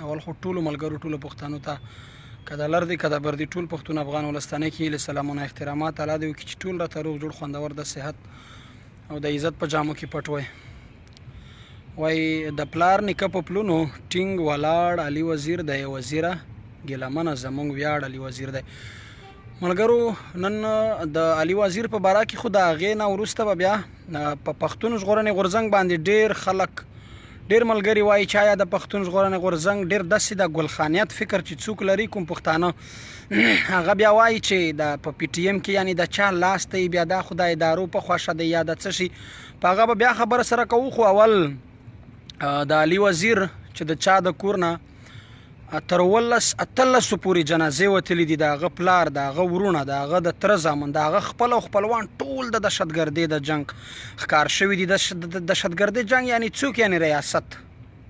اول خو ټولو ملګرو، ټولو پښتنو ته، که د لر دی که د بر دی، ټول پښتون افغان ولستانه کې له سلامونه احترامات. الله دې وکړي چې ټول راته روغ جوړ، خوندور، د صحت او د عزت په جامو کې پټ وای. وای د پلار نیکه په پلونو ټینګ ولاړ علي وزیر دی، وزیره ګیلهمنه زمونږ ویاړ علي وزیر دی. ملګرو، نن د علي وزیر په باره کې خو د هغې نه وروسته به بیا په پښتون ژغورنې غورځنګ باندې ډېر خلک، ډېر ملګري وایي چې آیا د پښتون ژغورنې غورځنګ ډېر داسې د ګلخانیت فکر چې څوک لري، کوم پښتانه، هغه بیا وایي چې د په پي ټي ایم کې یعنی د چا لاس دی، بیا دا خو د ادارو په خوښه دی یا د څه شي، په هغه به بیا خبره سره کوو. خو اول د علي وزیر چې د چا د کور نه تر 17 18 پورې جنازې وتلې دي، د هغه پلار، د هغه وروڼه، د هغه د تره زامن، د هغه خپل او خپلوان ټول د دهشتګردۍ د جنګ ښکار شوي دي. د دهشتګردۍ جنګ یعنی څوک؟ یعنی ریاست.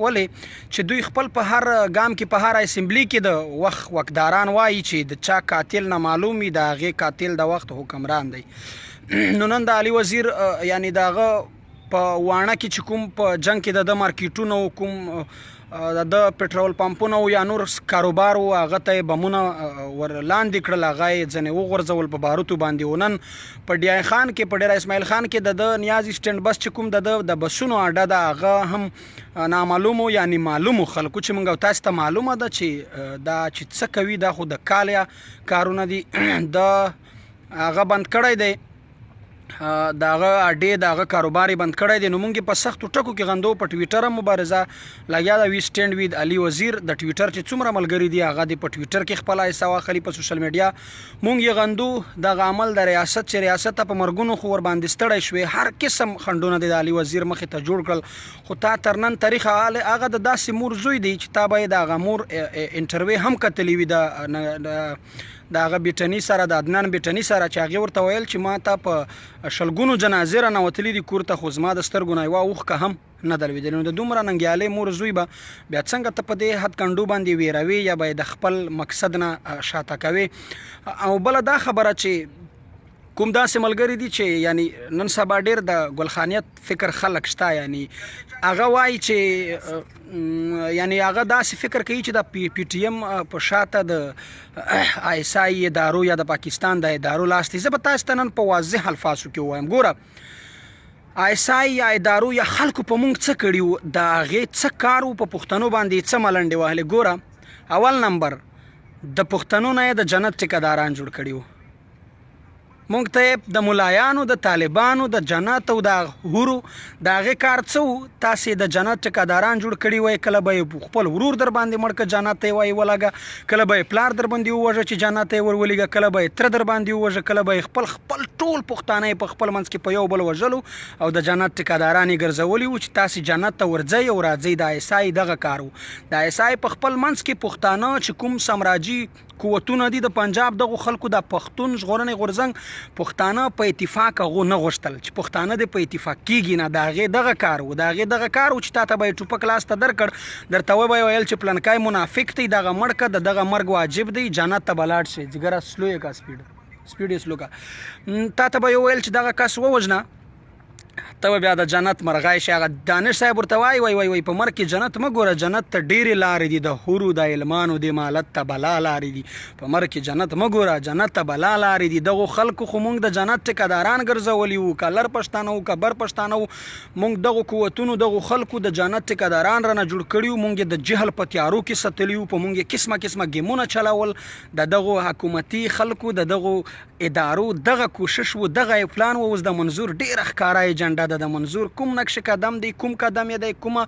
ولې چې دوی خپل په هر ګام کې، په هر اسمبلی کې د وخت وکداران وایي چې د چا قاتل نه معلوم وي، د هغې قاتل د وخت حکمران دی. نو نن د علي وزیر یعنی د هغه په واڼه کې چې کوم په جنګ کې د ده مارکیټونه و، کوم د ده پټرول پمپونه و یا نور کاروبار و، هغه ته یې بمونه ور لاندې کړل، هغه یې ځنې وغورځول په باروتو باندې. و نن په ډي آی خان کې، په ډېره اسماعیل خان کې د ده نیازي سټینډ بس چې کوم د ده د بسونو اډه ده، هغه هم نامعلومو یعنی معلومو خلکو چې موږ او تاسو ته معلومه ده چې دا چې څه کوي، دا خو د کالیا کارونه دي، د هغه بند کړی دی، د هغه اډې، د هغه کاروبار یې بند کړی دی. نو موږ یې په سختو ټکو کې غندو. په ټویټر هم مبارزه لګیا ده، وی سټینډ وید علي وزیر. د ټویټر چې څومره ملګري دي، هغه دې په ټویټر کې خپله حصه واخلي، په سوشل میډیا موږ یې غندو دغه عمل د ریاست چې ریاست ته په مرګونو خو ورباندې ستړی شوې، هر قسم خنډونه دې د علي وزیر مخې ته جوړ کړل، خو تا تر نن تاریخه هغه د داسې مور زوی دی چې تا به یې د هغه مور انټرویو هم کتلې وي د هغه بیټني سره، د عدنان بیټني سره، چې هغې ورته ویل چې ما ته په شلګونو جنازې رانوتلې دي کور ته، خو زما د سترګو نه یوه اوښکه هم نه ده لوېدلې. نو د دومره ننګیالۍ مور زوی به بیا څنګه ته په دې حد کنډو باندې ویروې یا به یې د خپل مقصد نه شاته کوې؟ او بله دا خبره چې کوم داسې ملګري دي چې یعنی نن سبا ډېر د ګلخانیت فکر خلک شته، یعنی هغه وایي چې یعنی هغه داسې فکر کوي چې د پي ټي ایم په شاته د آی اس آی ادارو یا د پاکستان د ادارو لاس دی. زه به تاسو ته نن په واضح الفاظو کې ووایم، ګوره آی اس آی یا ادارو یا خلکو په مونږ څه کړي وو، د هغې څه کار و، په پښتنو باندې څه ملنډې وهلې. ګوره اول نمبر د پښتنو نه یې د جنت ټیکهداران جوړ کړي وو، مونږ ته یې د ملایانو، د طالبانو، د جنت او د حورو د هغې کار څه و، تاسې د جنت ټیکهداران جوړ کړي وای، کله به یې خپل ورور در باندې مړ که جنت ته یې وایي ولګه، کله به یې پلار در باندې ووژه چې جنت ته یې ور ولیږه، کله به یې تره در باندې ووژه، کله به یې خپل خپل ټول پښتانه یې په خپل منځ کې په یو بل وژلو او د جنت ټیکهداران یې ګرځولي وو چې تاسې جنت ته ورځئ او راځئ. د آی اس آی دغه کار و. د آی اس آی په خپل منځ کې پښتانه چې کوم سامراجي قوتونه دي د پنجاب، دغو خلکو د پښتون ژغورنې غورځنګ پښتانه په اتفاق هغو نه غوښتل چې پښتانه دې په اتفاق کیږي نه. د هغې دغه کار و، د هغې دغه کار و چې تا ته به یې ټوپک لاس ته درکړ، درته وبه یې ویل چې پلنکی منافق دی، دغه مړ که، د دغه مرګ واجب دی، جنت ته به لاړ شي. ځیګره سلو یې کا، سپیډ یې سلو کا، تا ته به یې وویل چې دغه کس ووژنه، ته به بیا د جنت مرغای شي. هغه دانش صاحب ورته وایي، وای وای وای، په مرګ کې جنت مه ګوره، جنت ته ډېرې لارې دي، د حورو د علمانو د مالت ته بلا لارې دي، په مرګ کې جنت مه ګوره، جنت ته بلا لارې دي. دغو خلکو خو مونږ د جنت ټیکهداران ګرځولي وو، که لر پښتانه وو که بر پښتانه وو، مونږ دغو قوتونو دغو خلکو د جنت ټیکهداران رانه جوړ کړي وو، مونږ یې د جهل په تیارو کې ساتلي وو، په مونږ یې قسمه قسمه ګیمونه چلول. د دغو حکومتي خلکو د دغو ادارو دغه کوشش و، دغه یې پلان و. اوس د منظور ډېره ښکاره ایجنډا ده، د منظور کوم نقش قدم دی، کوم قدم یې دی، کومه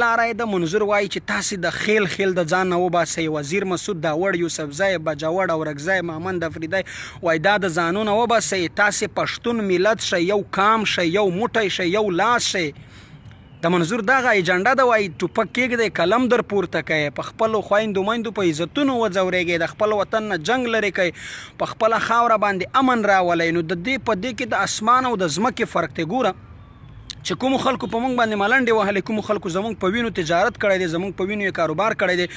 لاره یې ده. منظور وایي چې تاسې د خیل خیل د ځان نه وباسئ، وزیر مسعود داوړ، یوسفزی، باجوړ، اورکزی، مامند افریدی، وایي دا د ځانونه وباسئ، تاسې پښتون ملت شئ، یو کام شئ، یو موټی شئ، یو لاس شئ. د منظور دغه ایجنډا ده، وایي ټوپک کېږدئ، قلم در پورته کړئ، په خپلو خویندو میندو په عزتونو وځورېږئ، د خپل وطن نه جنګ لرې کړئ، په خپله خاوره باندې امن راولئ. نو د دې په دې کې د اسمان او د ځمکې فرق دی. ګوره چې کومو خلکو په موږ باندې ملنډې وهلې، کومو خلکو زموږ په وینو تجارت کړی دی، زموږ په وینو یې کاروبار کړی دی،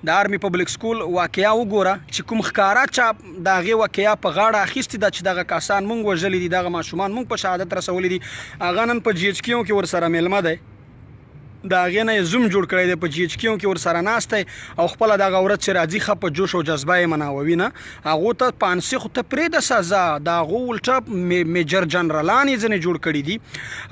د آرمي پبلک سکول واقعیا وګوره چې کوم ښکاره چا د هغې واقعیا په غاړه اخیستې ده چې دغه کسان موږ وژلي دي، دغه ماشومان موږ په شهادت رسولي دي، هغه نن په جي ایچ کیو کې ورسره مېلمه دی. د هغې نه یې زوم جوړ کړی دی، په جي ایچ کیو کې ورسره ناست دی او خپله دغه ورځ چې راځي ښه په جوش او جذبه یې مناووي. نه هغو ته پانسي خو ته پرېږده سزا، د هغو الټه میجر جنرالان یې ځنې جوړ کړي دي.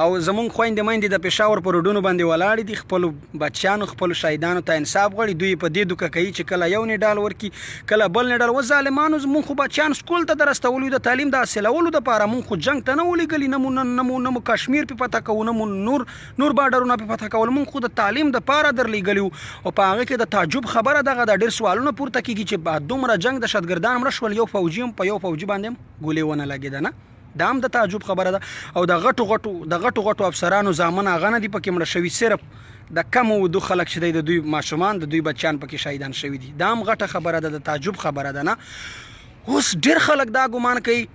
او زمونږ خویندې میندې د پېښور په روډونو باندې ولاړې دي، خپلو بچیانو خپلو شهیدانو ته انصاف غواړي. دوی په دې دوکه کوي چې کله یو نیډال ورکي کله بل نیډال. و ظالمانو، زمونږ خو بچیان سکول ته درستولو د تعلیم د حاصلولو دپاره، مونږ خو جنګ ته نه وو لېږلي، نه مو کشمیر پې پته کوو، نه مو نور بارډرونه په فتح کول، مونږ خو د تعلیم د پاره درلېږلي وو. او په هغه کې د تعجب خبره دغه ده، ډېر سوالونه پورته کېږي چې دومره جنګ دهشتګردان مړه شول، یو فوجي هم په یو فوجي باندې هم ګولې ونه لګېده نه، دا هم د تعجب خبره ده. او د غټو غټو افسرانو زامن هغه نه دي پکې مړه شوي، صرف د کم ودو خلک چې دی، د دوی ماشومان، د دوی بچیان پکې شهیدان شوي دي. دا هم غټه خبره ده، د تعجب خبره ده نه. اوس ډېر خلک دا ګمان کوي.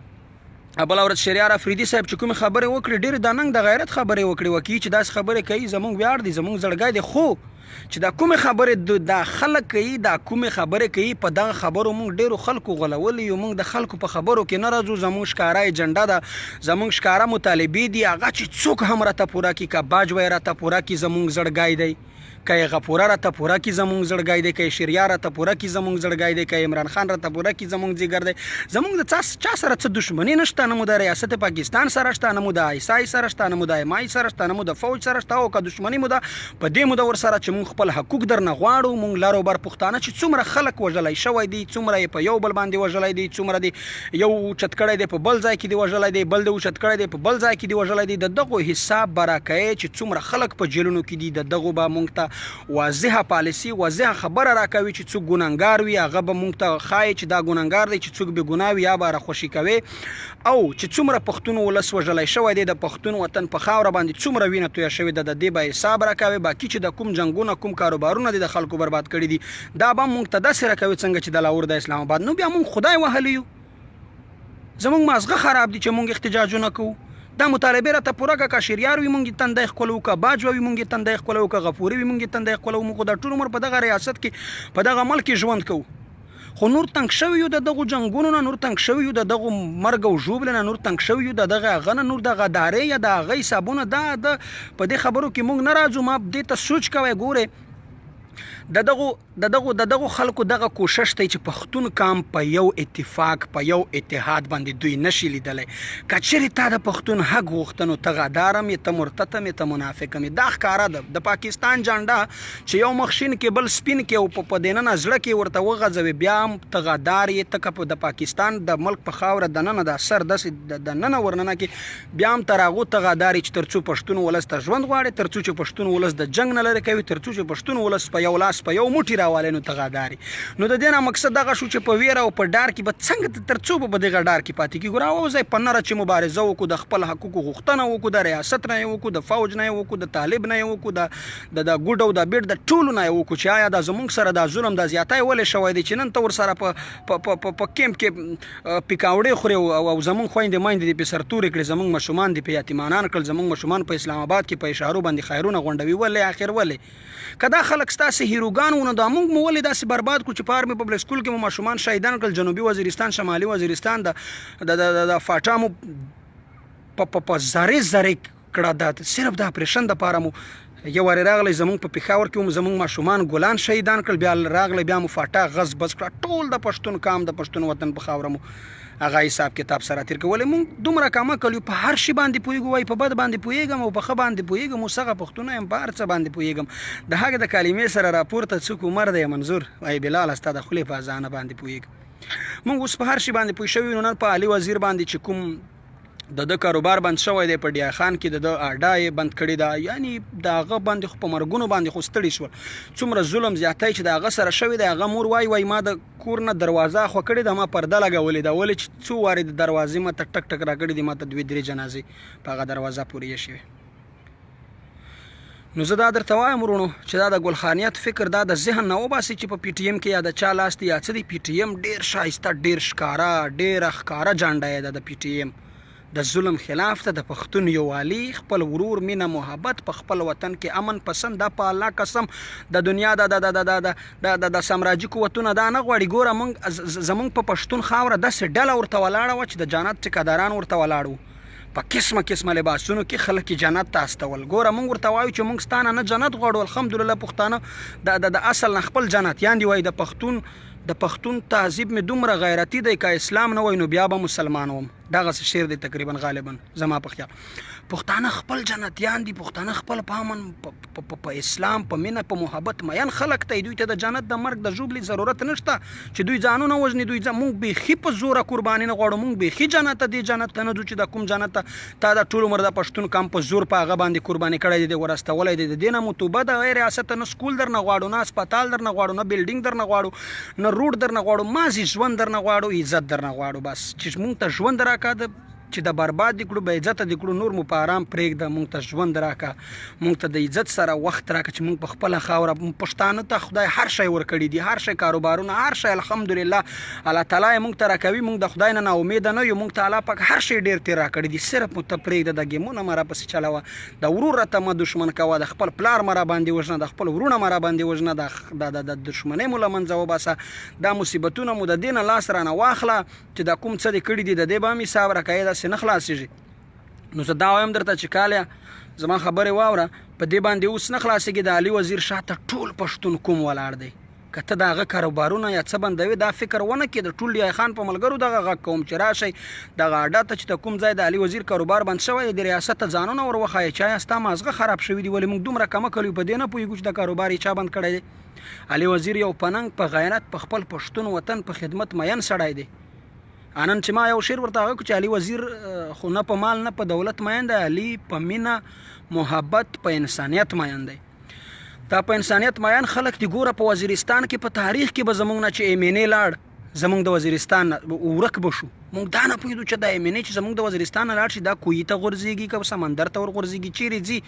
بله ورځ شریار افریدي صاحب چې کومې خبرې وکړې، ډېرې د ننګ د غیرت خبرې وکړې، وکي چې داسې خبرې کوي زمونږ ویاړ دی، زمونږ زړګی دی. خو چې دا کومې خبرې دا خلک کوي، دا کومې خبرې کوي، په دغه خبرو مونږ ډېرو خلکو غولولي یو. مونږ د خلکو په خبرو کې نه راځو. زمونږ ښکاره ایجنډا ده، زمونږ ښکاره مطالبې دي. هغه چې څوک هم راته پوره کړي، که باجوه یې راته پوره کړي زمونږ زړګی دی، که یې غفوره راته پوره کړي زمونږ زړګی دی، که یې شریار راته پوره کړي زمونږ زړګی دی، که یې عمران خان راته پوره کړي زمونږ ځیګر دی. زمونږ د چا سره څه دښمني نشته، نه مو د ریاست پاکستان سره شته، نه مو د آی اس آی سره شته، نه مو د ایم آی سره شته، نه مو د فوج سره شته. او که دښمني مو ده، په دې مو ده ورسره چې مونږ خپل حقوق درنه غواړو. مونږ لر او بر پښتانه چې څومره خلک وژلی شوی دی، څومره یې په یو بل باندې وژلی دی، څومره دی یو اوچت کړی دی په بل ځای کې دی وژلی دی، بل دی اوچت کړی دی په بل ځای کې دی وژلی دی، د دغو حساب به راکوي. چې څومره خلک په جیلونو کې دي، د دغو به مونږ ته واضحه پالیسي، واضحه خبره راکوي. چې څوک ګناهګار وي هغه به مونږ ته ښایي چې دا ګناهګار دی، چې څوک بې ګناه وي یا به راخوشي کوي. او چې څومره پښتون ولس وژلی شوی دی، د پښتون وطن په خاوره باندې څومره وینه تویه شوې ده، د دې به حساب راکوي. باقي چې د کوم جنګونه، کوم کاروبارونه دي د خلکو برباد کړي دي، دا به مونږ ته داسې راکوي څنګه چې د لاهور، د اسلام آباد. نو بیا مونږ خدای وهلی یو، زمونږ مازغه خراب دي چې مونږ احتجاجونه کوو؟ دا مطالبه راته پوره که شریار وي مونږ تندې ښکلو، که باجوه وي مونږ تندې ښکلو، که غفوري وي مونږ تندې ښکلو. مونږ د ټول عمر په دغه ریاست کې، په دغه ملک کې ژوند کوو، خو نور تنګ شوي یو د دغو جنګونو نه، نور تنګ شوي یو د دغو مرګ او ژوبلې نه، نور تنګ شوي یو د دغه هغه نه، نور د غدارې یا د هغه حسابونه. دا د په دې خبرو کې مونږ نه راځو. ما دې ته سوچ کوی، ګوره، د دغو خلکو دغه کوشش دی چې پښتون قام په یو اتفاق، په یو اتحاد باندې دوی نشي لیدلی. کچېرې تا د پښتون حق غوښتنو، ته غدارم یې، ته مرتدم یې، ته منافقم یې. دا ښکاره ده. د پاکستان جنډه چې یو مخ شین کې، بل سپین کې او په دننه زړه کې ورته وغځوي، بیا هم ته غدار یې. ته که د پاکستان د ملک په خاوره دننه د سر داسې دننه ورننه کې، بیا هم تر هغو ته غدار یې چې تر څو پښتون ولس ته ژوند غواړي، تر څو چې پښتون ولس د جنګ نه لرې کوي، تر څو چې پښتون ولس په یو لاس په یو موټي راوالې، نو ته غدار یې. نو د دې نه مقصد دغه شو چې په ویره او په ډار کې به څنګه، تر څو به په دغه ډار کې پاتې کیږو؟ راووځئ، په نره چې مبارزه وکړو، د خپل حقوقو غوښتنه وکړو، د ریاست نه یې وکړو، د فوج نه یې وکړو، د طالب نه یې وکړو، د د ګوډ او د بیډ د ټولو نه یې وکړو چې آیا دا زمونږ سره دا ظلم، دا زیاتی ولې شوی دی چې نن ته ورسره په کیمپ کې پکاوړې خورې او زمونږ خویندې میندې دې په سرتورې کړې، زمونږ ماشومان دې په یتیمانان کړل، زمونږ ماشومان په اسلام آباد کې په اشارو باندې خیرونه غونډوي؟ ولې؟ اخر ولې؟ که دا خلک ستاسې هیروګان وو، نو دا موږ مو ولې داسې برباد کړو چې په آرمي پبلک سکول کې مو ماشومان شهیدان کړل؟ جنوبي وزیرستان، شمالي وزیرستان، د فاټا مو په ذرې ذرې کړه. دا صرف د اپریشن د پاره مو یو وارې راغلی، زمونږ په پېښور کې هم زمونږ ماشومان ګلان شهیدان کړل. بیا راغلی، بیا مو فاټا غز بز کړه. ټول د پښتون قام، د پښتون وطن په خاوره مو هغه حساب کتاب سره تیر کولې. مونږ دومره کم عقل یو، په هر شي باندې پوهیږو؟ وای په بد باندې پوهیږم او په ښه باندې پوهیږم. اوس هغه پښتون یم، په هر څه باندې پوهیږم. د هغه د کلمې سره راپورته څوک عمر دی منظور وای بلال ستا د خولې په اذانه باندې پوهیږم. مونږ اوس په هر شي باندې پوه شوي. نو نن په علي وزیر باندې چې کوم د ده کاروبار بند شوی دی، په ډي خان کې د ده اډه یې بند کړې ده، یعنی د هغه باندې خو په مرګونو باندې خو ستړي شول. څومره ظلم زیاتی چې د هغه سره شوی دی، هغه مور وای وای ما د کور نه دروازه خو کړې ده، ما پرده لګولې ده، ولې چې څو وارې د دروازې ما ته ټک ټک راکړې دي، ما ته دوې درې جنازې په هغه دروازه پورې یې شوې. نو زه دا درته وایم وروڼو چې دا د ګلخانیت فکر دا د ذهن نه وباسي چې په پي ټي ایم کې یا د چا لاس دی یا څه دی. پي ټي ایم ډیر ښایسته، ډیر ښکاره، ډیره ښکاره جنډه یې ده. د پي ټي ایم د ظلم خلاف ته، د پښتون یووالي، خپل ورور مینه، محبت، په خپل وطن کې امن پسند دا. په الله قسم، د دنیا د د د د د د د سامراجي قوتونه دا نه غواړي. ګوره، مونږ زمونږ په پښتون خاوره داسې ډله ورته ولاړه وه چې د جانت ټیکهداران ورته ولاړ وو. په قسمه قسمه لباسونو کې خلک جنت ته استول. ګوره مونږ ورته وایو چې مونږ ستانه نه جنت غواړو، الحمدلله پښتانه د د اصل نه خپل جنتیان دي. وایي د پښتون تهذیب مې دومره غیرتی دی، که اسلام نه وای نو بیا به مسلمان وم. دغه شعر دی تقریبا، غالبا زما په خیال. پښتانه خپل جنتیان دي، پښتانه خپل په امن، په اسلام، په مینه، په محبت مین خلک ته. دوی ته د جنت د مرګ د ژوبلې ضرورت نشته چې دوی ځانونه وژني. دوی مونږ بیخي په زوره قرباني نه غواړو. مونږ بیخي جنت ته، دې جنت ته نه ځو چې د کوم جنت ته تا د ټول عمر د پښتون قام په زور په هغه باندې قرباني کړی دی، ورستولی دی. د دې نه مو توبه ده. ریاست نه سکول در نه غواړو، نه هسپتال در نه غواړو، نه بلډینګ در نه غواړو، نه روډ در نه غواړو. مازې ژوند در نه غواړو، عزت در نه غواړو. بس چې مونږ ته ژوند راکا، چې د برباد دې کړو، بې عزته دې کړو، نور مو په آرام پرېږده. مونږ ته ژوند راکا، مونږ ته د عزت سره وخت راکا چې مونږ په خپله خاوره. پښتانه ته خدای هر شی ورکړي دي، هر شی، کاروبارونه، هر شی، الحمدلله الله تعالی یې مونږ ته راکوي. مونږ د خدای نه نا امیده نه یو. مونږ ته الله پاک هر شی ډېر تېر راکړي دي. صرف مو ته پرېږده، د ګیمونه مه راپسې چلوه، د ورور راته مه دښمن کوه، د خپل پلار مه راباندې وژنه، د خپل وروڼه مه راباندې وژنه، د دښمنۍ مو له منځه وباسه، دا مصیبتونه مو د دې نه لاس رانه واخله چې دا کوم څه دې کړي دي، د دې به هم حساب راکوې. داسې نه خلاصېږي. نو زه دا وایم درته چې کاله زما خبرې واوره، په دې باندې اوس نه خلاصېږي. د علي وزیر شاته ټول پښتون کوم ولاړ دی. که ته د هغه کاروبارونه یا څه بندوي، دا فکر ونه کړې. د ټول ډي خان په ملګرو دغه غږ کوم چې راشئ دغه اډه ته چې د کوم ځای د علي وزیر کاروبار بند شوی، د ریاست ته ځانونه ور وښایئ چې آیا ستا مازغه خراب شوي دي؟ ولې موږ دومره کم عقل یو، په دې نه پوهېږو چې د کاروبار یې چا بند کړی دی؟ علي وزیر یو په ننګ، په غیرت، په خپل پښتون وطن په خدمت مین سړی دی. انن چې ما یو شعر ورته هغه چې علي وزیر خو نه په مال نه په دولت مین دی، علي په مینه، محبت، په انسانیت مین دی. دا په انسانیت مین خلک دي. ګوره په وزیرستان کې په تاریخ کې به زمونږ نه چې ایم این لاړ، زمونږ د وزیرستان ورک به شو. مونږ دا نه پوهېدو چې دا ایم این چې زمونږ د وزیرستان نه لاړ شي، دا کوهي ته غورځېږي که سمندر ته ورغورځېږي، چیرې ځي؟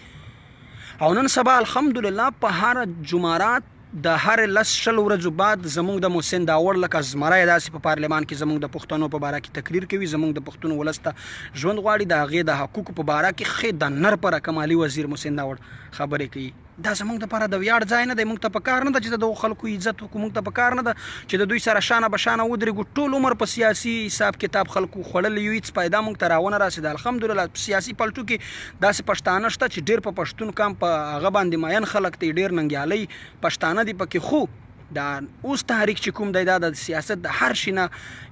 او نن سبا الحمدلله په هر جمعرات د هر 10 20 ورځو بعد زمونږ د محسن داوړ لکه زمری داسې په پارلمان کې زمونږ د پښتنو په باره کې تقریر کوي، زمونږ د پښتون ولس ته ژوند غواړي، د هغې د حقوقو په باره کې ښې د نر په رقم علي وزیر محسن داوړ خبرې کوي. دا زمونږ دپاره د ویاړ ځای نه دی؟ مونږ ته په کار نه ده چې د دغو خلکو عزت وکړو؟ مونږ ته په کار نه ده چې د دوی سره شانه به شانه ودرېږو؟ ټول عمر په سیاسي حساب کتاب خلکو خوړلی یو، هېڅ پیدا مونږ ته راونه رسېده. الحمدلله په سیاسي پلټو کې داسې پښتانه شته چې ډېر په پښتون قام په هغه باندې مین خلک دی، ډېر ننګیالي پښتانه دي پکې. خو دا اوس تحریک چې کوم دی، دا د سیاست د هر شي نه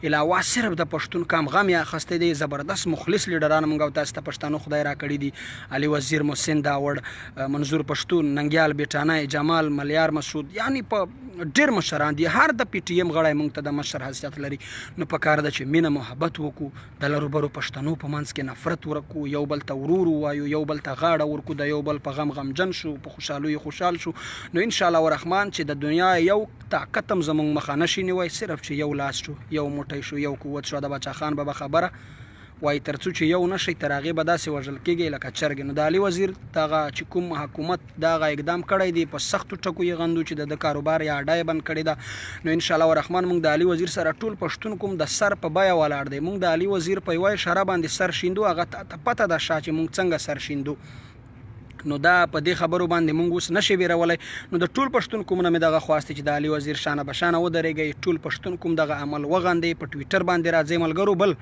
علاوه صرف د پښتون قام غم یې اخیستی دی. زبردست مخلص لیډران مونږ او تاسو ته پښتانه خدای راکړي دي: علي وزیر، محسن داوړ، منظور پښتون، ننګیال بیټانای، جمال ملیار مسعود، یعنی په ډېر مشران دي. هر د پي ټي ایم غړی مونږ ته د مشر حیثیت لري. نو په کار ده چې مینه محبت وکړو، د لرو برو پښتنو په منځ کې نفرت ورکو، یو بل ته ورور ووایو، یو بل ته غاړه ورکو، د یو بل په غم غمجن شو، په خوشحالو خوشحال شو. نو ان شاء الله الرحمن چې د دنیا یو طاقت هم زمونږ مخه نشي نیوی، صرف چې یو لاس شو، یو موټی شو، یو قوت شو. د باچا خان بابا خبره وای، تر څو چې یو نشي تر هغې به داسې وژل کېږي لکه چرګ. نو د علي وزیر دغه چې کوم حکومت دغه اقدام کړی دی، په سختو ټکو یې غندو چې د کاروبار یا اډه یې بند کړې ده. نو ان شاء الله الرحمن موږ د علي وزیر سره ټول پښتون کوم د سر په بیه ولاړ دی. موږ د علي وزیر په یوه اشاره باندې سر شیندو. هغه ته پته ده شاه چې موږ څنګه سر شیندو. نو دا په دې خبرو باندې مونږ اوس نشي ویرولای. نو د ټول پښتون کوم نه مې دغه خواست چې د علي وزیر شانه بشانه ودرېږي، ټول پښتون کوم دغه عمل وغندي. په ټویټر باندې راځي ملګرو، بل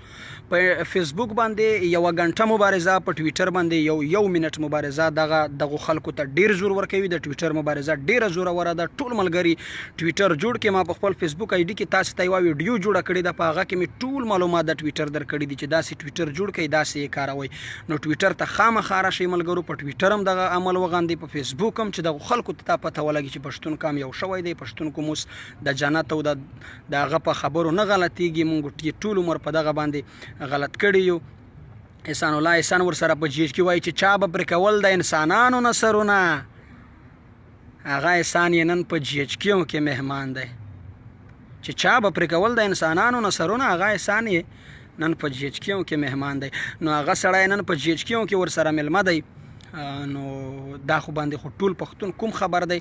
په فیسبوک باندې یو غنټه مبارزه، په ټویټر باندې یو یو منټ مبارزه دغه دغه خلکو ته ډیر زور ورکوي. د ټویټر مبارزه ډیره زوروره ده. ټول ملګری ټویټر جوړ کې. ما په خپل فیسبوک آی ډي کې تاسو ته یو ویډیو جوړه کړې ده، په هغه کې مې ټول معلومات د ټویټر درکړي دي چې داسې ټویټر جوړ کړئ، داسې یې کاروئ. نو ټویټر ته خامخا راشئ ملګرو، په ټویټر هم دغه عمل وغندي، په فیسبوک هم، چې دغه خلکو ته پته ولګي چې پښتون قام یو شوی دی. پښتون کوم اوس د جنت او د هغه په خبرو نه غلطیږي. مونږ ټول عمر په دغه باندې غلط کړی یو. احسان الله احسان ورسره په جیج کې وایي چې چا به پرې کول د انسانانو نه سرونه، هغه احسان یې نن په جی ایچ کیو کې مهمان دی. چې چا به پرې کول د انسانانو نه سرونه، هغه احسان یې نن په جی ایچ کیو کې مهمان دی. نو هغه سړی نن په جی ایچ کیو کې ورسره مېلمه دی. نو دا خو باندې خو ټول پښتون کوم خبر دی.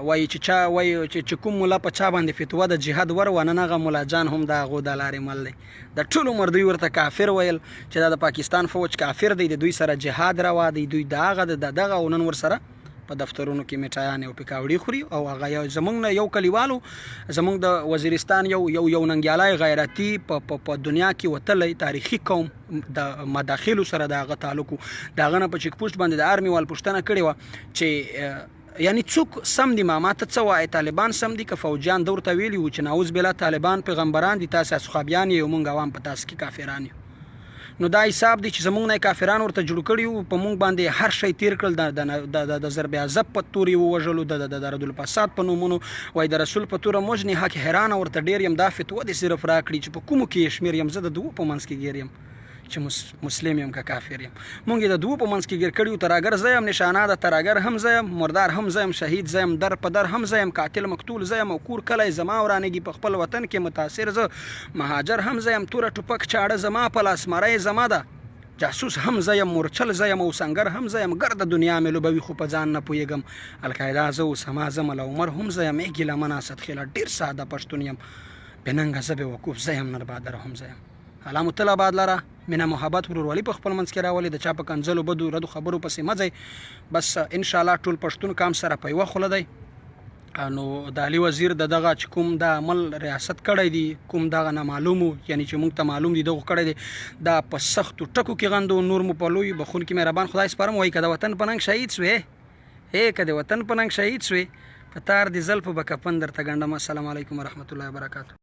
وایي چې چا وایي چې کوم مولا په چا باندې فتوا د جهاد ور ونه، هغه مولا جان هم د هغو د لارې مل دی. د ټول عمر دوی ورته کافر ویل چې دا د پاکستان فوج کافر دی، د دوی سره جهاد روا دی، دوی دغه د دغه، او نن ورسره په دفترونو کې میټایانې او پکاوړې خوري. او هغه یو زمونږ نه یو کلیوالو، زمونږ د وزیرستان یو یو یو ننګیالای غیرتی په په دنیا کې وتلی تاریخي قوم د مداخلو سره د هغه تعلق، د هغه نه په چیک پوسټ باندې د آرمي وال پوښتنه کړې وه چې یعنی څوک سم دي، ماما ته څه وایې، طالبان سم دي که فوجیان؟ ده ورته ویلي وو چې نعوذ بالله طالبان پیغمبران دي، تاسې اصحابیان یې او مونږ عوام په تاسو کې کافران یو. نو دا حساب دی چې زمونږ نه کافران ورته جوړ کړي وو، په مونږ باندې هر شی تیر کړل، د د د ضرب عذاب په تور یې ووژلو، د د د رد الفساد په نومونو، وای د رسول په توره موژنې حق حیران ورته ډیر یم، دا فتوا دې صرف راکړي چې په کومو کې یې شمېر یم، زه د دوو په منځ کې ګیر یم چې مسلم یم که کافر یم. مونږ یې د دوو په منځ کې ګیر کړي یو. تراګر زه یم، نشانه د تراګر هم زه یم، مردار هم زه یم، شهید زه یم، در په در هم زه یم، قاتل مقتول زه یم، او کور کلی زما ورانېږي په خپل وطن کې متاثر زه مهاجر هم زه یم، توره ټوپک چاړه زما په لاس مری زما ده، جاسوس هم زه یم، مورچل زه یم او سنګر هم زه یم، ګرده دنیا مې لوبوي خو په ځان نه پوهېږم، القاعده زه، اسامه زه، ملا عمر هم زه یم، ای ګیله منه اسدخېله ډېر ساده پښتون یم، بې ننګه زه بې وقوف زه یم، نربادر هم زه یم. الله مو تل آباد لره. مینه محبت ورورولي په خپل منځ کې راولي، د چا په کنځلو بدو ردو خبرو پسې مه ځئ. بس ان شاء الله ټول پښتون کام سره په یوه خوله دی. نو د علي وزیر د دغه چې کوم دا عمل ریاست کړی دی، کوم دغه نامعلومو، یعنی چې موږ ته معلوم دي دغه کړی دی، دا په سختو ټکو کې غندو. نور مو په لوی بخون کې مهربان خدای سپارم. وایي که د وطن په ننګ شهید سوې، هی که د وطن په ننګ شهید سوې، په تار دې زلفو به کفن درته ګنډم. السلام علیکم ورحمت الله وبرکاته.